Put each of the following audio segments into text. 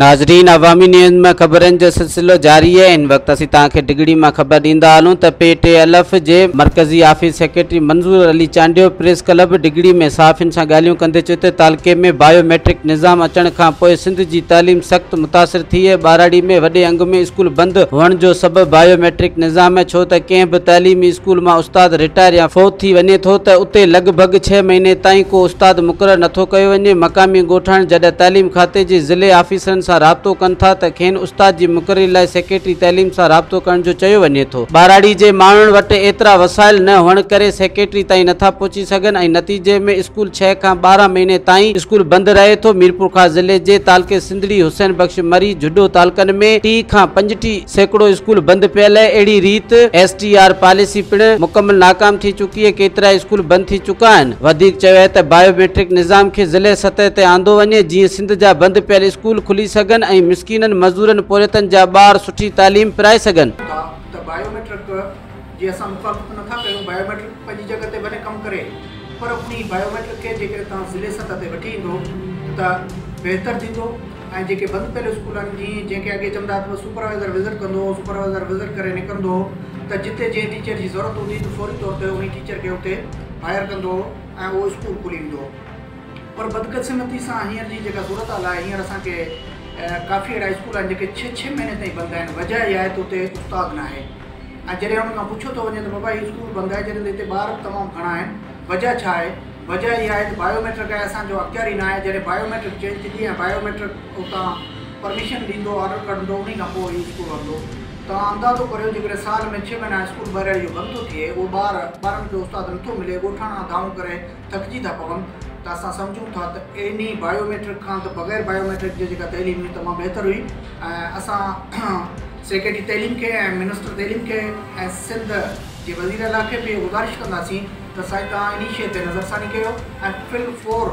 ناظرين عوامي نيوز ۾ خبرن جو سلسلو جاري آهي هن وقت اسين توهان کي ڊگهڙي مان خبر ڏيندا هلون ته پي ٽي الف جي مرڪزي office secretary Manzoor Ali Chandio press club Dighri ۾ صحافين سان ڳالهيون ڪندي چيو ته تعلقي ۾ بايو ميٽرڪ نظام اچڻ کان پوء سنڌ جي تعليم سخت متاثر ٿي آهي ٻهراڙي ۾ وڏي انگ ۾ اسڪول بند هئڻ جو سبب بايو ميٽرڪ نظام آهي ڇو ته ڪنهن به تعليمي اسڪول مان استاد رٽائر يا فوت ٿي وڃي ٿو ته اتي لڳ ڀڳ ڇهه مهيني تائين ڪو استاد مقرر نٿو ڪيو وڃي. مقامي ڳوٺاڻ جڏهن تعليم کاتي جي ضلعي آفيسرن سان رابطو ڪن ٿا ته کين استاد جي مقرري لاء سيڪريٽري تعليم سان رابطو ڪرڻ جو چيو وڃي ٿو. ٻهراڙي جي ماڻهن وٽ ايترا وسائل نه هئڻ ڪري سيڪريٽري تائين نٿا پهچي سگهن ۽ نتيجي ۾ اسڪول ڇهه کان 12 مهيني تائين اسڪول بند رهي ٿو. ميرپورخاص ضلعي جي تعلقي سنڌڙي، حسين بخش مري، جهڏو تعلقن ۾ 30 کان 35% اسڪول بند پيل آهي اهڙي ريت ايس ٽي آر پاليسي پڻ مڪمل ناڪام ٿي چڪي آهي ڪيترائي اسڪول بند ٿي چڪا آهن وڌيڪ چيو آهي ته بايو ميٽرڪ نظام کي ضلعي سطح تي آندو وڃي جيئن سنڌ جا بند پيل اسڪول کلي سگهن ۽ مسڪينن مزورن پورهيتن جا ٻار سٺي تعليم پرائي سگهن. ٿا ته بايو ميٽرڪ جي اسان مخالفت نٿا ڪيون بايو ميٽرڪ پنهنجي جڳهه تي ڀلي ڪم ڪري پر انهي بايو ميٽرڪ کي جيڪڏهن توهان ضلعي سطح تي وٺي ايندو ته بهتر ٿيندو. ۽ جيڪي بند پيل اسڪول آهن جيئن جنهن کي اڳي چوندا ته سپروائيزر وزٽ ڪندو هو سپروائيزر وزٽ ڪري نڪرندو هو ته جتي جنهن ٽيچر جي ضرورت هوندي ته فوري طور تي انهي ٽيچر کي اتي هائر ڪندو هو ۽ اهو اسڪول کلي ويندو هو پر بدقسمتي سان هينئر جي جيڪا صورتحال آهي هينئر اسان کي ڪافي اهڙا اسڪول آهن جيڪي ڇهه ڇهه مهيني تائين بند آهن وجه اها آهي ته اتي استاد ناهي ۽ جڏهن انهن کان پڇيو ٿو وڃي ته بابا هي اسڪول بند آهي جڏهن ته هتي ٻار به تمام گهڻا آهن وجه ڇا آهي وجه اها آهي ته بايو ميٽرڪ آهي اسان جو اختيار ئي ناهي جڏهن بايو ميٽرڪ چينج ٿيندي ۽ بايو ميٽرڪ اتان پرميشن ڏيندو آرڊر ڪڍندو انهي کان پوء هي اسڪول هلندو توهان اندازو ڪريو جيڪڏهن سال ۾ ڇهه مهينا اسڪول ٻهراڙي جو بند ٿو ٿئي اهو ٻار ٻارن کي استاد نٿو ملي ڳوٺاڻا دانهون ڪري ٿڪجي ٿا پون ته اسان سمجهون ٿا ته انهي بايو ميٽرڪ کان ته بغير بايو ميٽرڪ جي جيڪا تعليم هئي تمام بهتر هئي ۽ اسان سيڪريٽري تعليم کي ۽ منسٽر تعليم کي ۽ سنڌ جي وزير اعليٰ کي به گذارش ڪنداسين ته سائين توهان انهي شيء تي نظرثاني ڪيو ۽ في الفور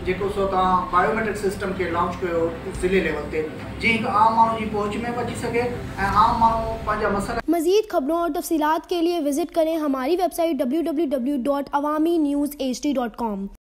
جيڪو سو توهان بايوميٽرڪ سسٽم کي لانچ ڪيو ضلعي ليول تي جيئن هڪ عام ماڻهو جي پهچ ۾ به اچي سگهي ۽ عام ماڻهو پنهنجا مسئلا مزيد خبرون اور تفصيلات کے لئے وزٽ ڪرين ھماري ويب سائيٽ www.awamiNewsHD.com.